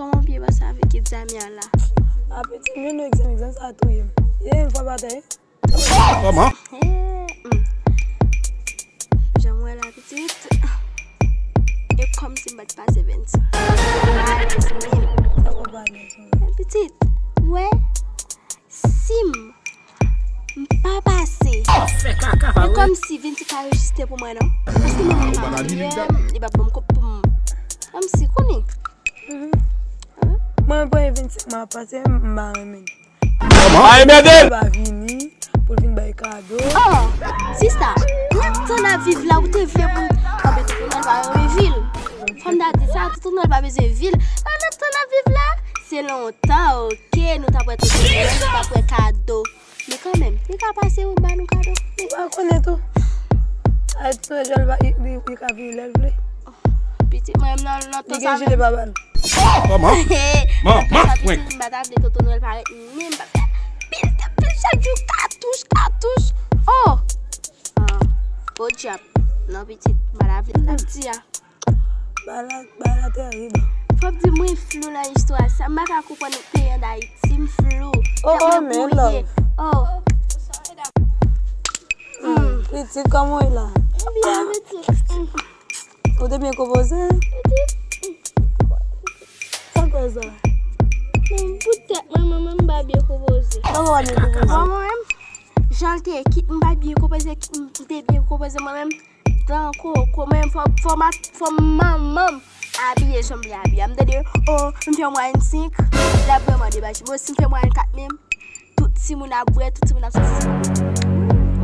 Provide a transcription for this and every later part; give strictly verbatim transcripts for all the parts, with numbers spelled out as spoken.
Kòman w pye pase avèk egzame a la? A pitit, m jwenn egzame, egzame sa a touye m. Ye, m fwa batay. Kòman? He, hmm. Jan m wè la, pitit. E kòmsi m pa t pase vennsenk. Sa w pa di sa. Pitit, wè, si m m pa pase. E kòmsi vennsenk pa rejiste pou mwen, non. Paske mwen pa li pa ban m kòb pou m. Kòmsi, konnen. Mwen, premye vennsenk mwen ap pase, m pa renmen. Ay, mède! Li pa vini pou l vin bay kado. Oh, sista, nan tan n ap viv la, ou te vle pou anben tonton Nwèl pa renmen vil. Fò m ta di sa, tonton Nwèl pa bezwen vil. Nan tan n ap viv la, se lontan, oke, nou t ap wè tonton Nwèl, nou t ap wè kado. Men kanmenm, li ka pase, ou ba nou kado. Ou pa konnen tou. Ay, tonton Nwèl pa, li, li, li ka vini lè l vle. Pitit mwen, nan, nan tan sa menm. Li gen jile pa ba l. Kòman? Nan tan sa, pitit, m pa ta vle tonton Nwèl parèt menm, paske pil, pil chak jou, katouch, katouch. Oh! Ah, podyab. Non, pitit, m pa ta vle. Sa m di a. Bagay la, bagay la terib. Fò w di mwen flou nan istwa sa. M pa ka konprann peyi an Dayiti, m flou. Oh, oh, men love. Oh. Hmm. Pitit, kòman w ye la? Byen, pitit. Hmm. Ou te byen konpoze? Pitit. Sa k fè sa? Men pou tèt mwen, mwen menm m pa byen konpoze. Kòman w pa byen konpoze? Bon, mwen menm, jan l te ekip, m pa byen konpoze, m te byen konpoze mwen menm. Tan koko, men fò, fò ma, fò manman m abiye jan m vle abiye a. M tande, oh, m fè mwayèn senk, l ap vrèman debache. Bon, si m fè mwayèn kat menm, tout timoun ap bwè, tout timoun ap soti.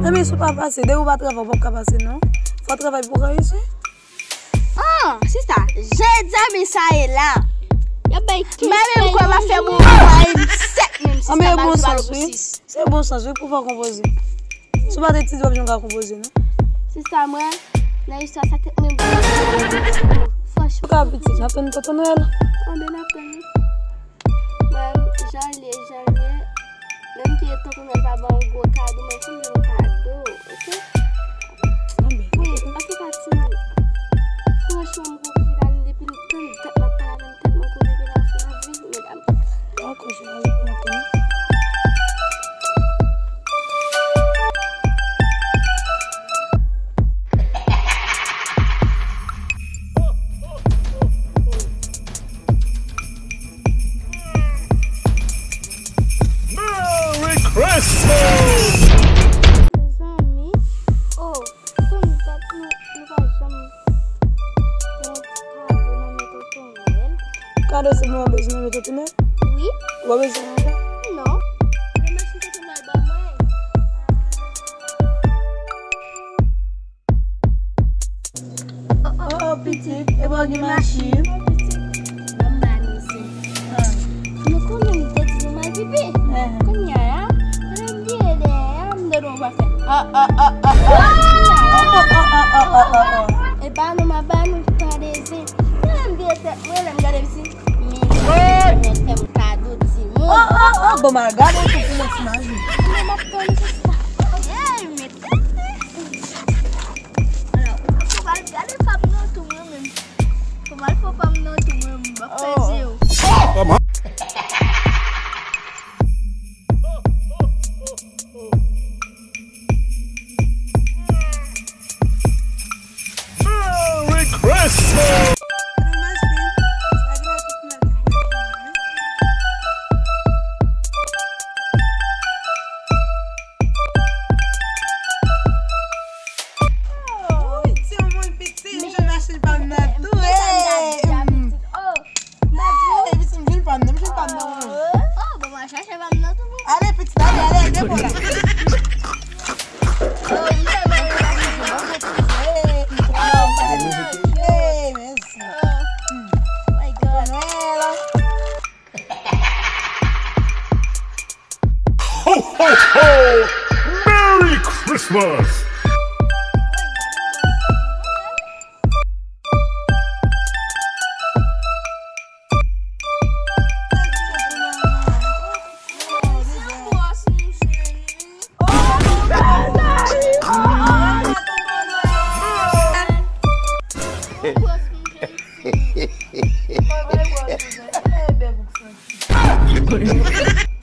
Enben, si w pa pase, depi w pa travay, w p ap ka pase, non. Fò w travay pou w reyisi. Ah, sista, jan egzamen sa ye la. Y ap bay kenz. M pa menm kwè m ap fè mwayèn sèt menm, sista, m ap fè mwayèn sis. Se bon sans, wi, pou fò konpoze. Si w pa t etidye, w p ap janm ka konpoze, non. Sista mwen, nan istwa sa, tèt mwen boule. Franchman. Ou ka pitit, n ap tann tonton Nwèl. Anben, n ap tann li. Mwen, jan l ye, jan l ye. Menm ke tonton Nwèl pa ban w gwo kado, mwen, si m jwenn kado, oke? Anben. Wi, antoulèka, timoun. Franchman, m gon final depi m tann dat m ap pale avè l, tèlman koze de la fin ap vin, medam. Merry Christmas! Mezanmi, oh, konn dat nou, nou pa janm pran kado nan men tonton Nwèl. Kado se mwen bezwen nan men tonton Nwèl? Wi. Ou pa bezwen nan men? Non. Men machin tonton Nwèl ban mwen. Oh, oh, pitit, e pa w gen machin? Ban m ba nou se. Nou konnen m te di nou mal pipi. Kounye a, lè m vire dèyè a, m tande yon vwa fè. Oh, oh, oh, oh, oh. Oh, oh, oh, oh, oh, oh. E pa nou m ap ba nou tande zen. Lè m vire tèt mwen, lè m gade m si, men mwen fè m kado timoun. Oh, oh, oh, bon, m al gade tou pou mwen ti maji. Men m ap tann jis la. Hey, men tèt. Alò, fò m al gade pa m nan tou mwen menm. Fò m al fè pa m nan tou mwen menm, m ap fè je yo. Kòman? Merry Christmas! Woy, timoun pitit, m jwenn machin pa m nan tou. Hey, pitit, m jwenn pa m nan, m jwenn pa m nan. Oh, bon, mwen chache pa m nan tou. Ale, pitit, ale, ale, depo la. Oh, m tèlman renmen machin. Hey, mèsi. Oh my God. Ho, ho, ho! Merry Christmas! Bay bwa, kouzen. E bèk ou k santi.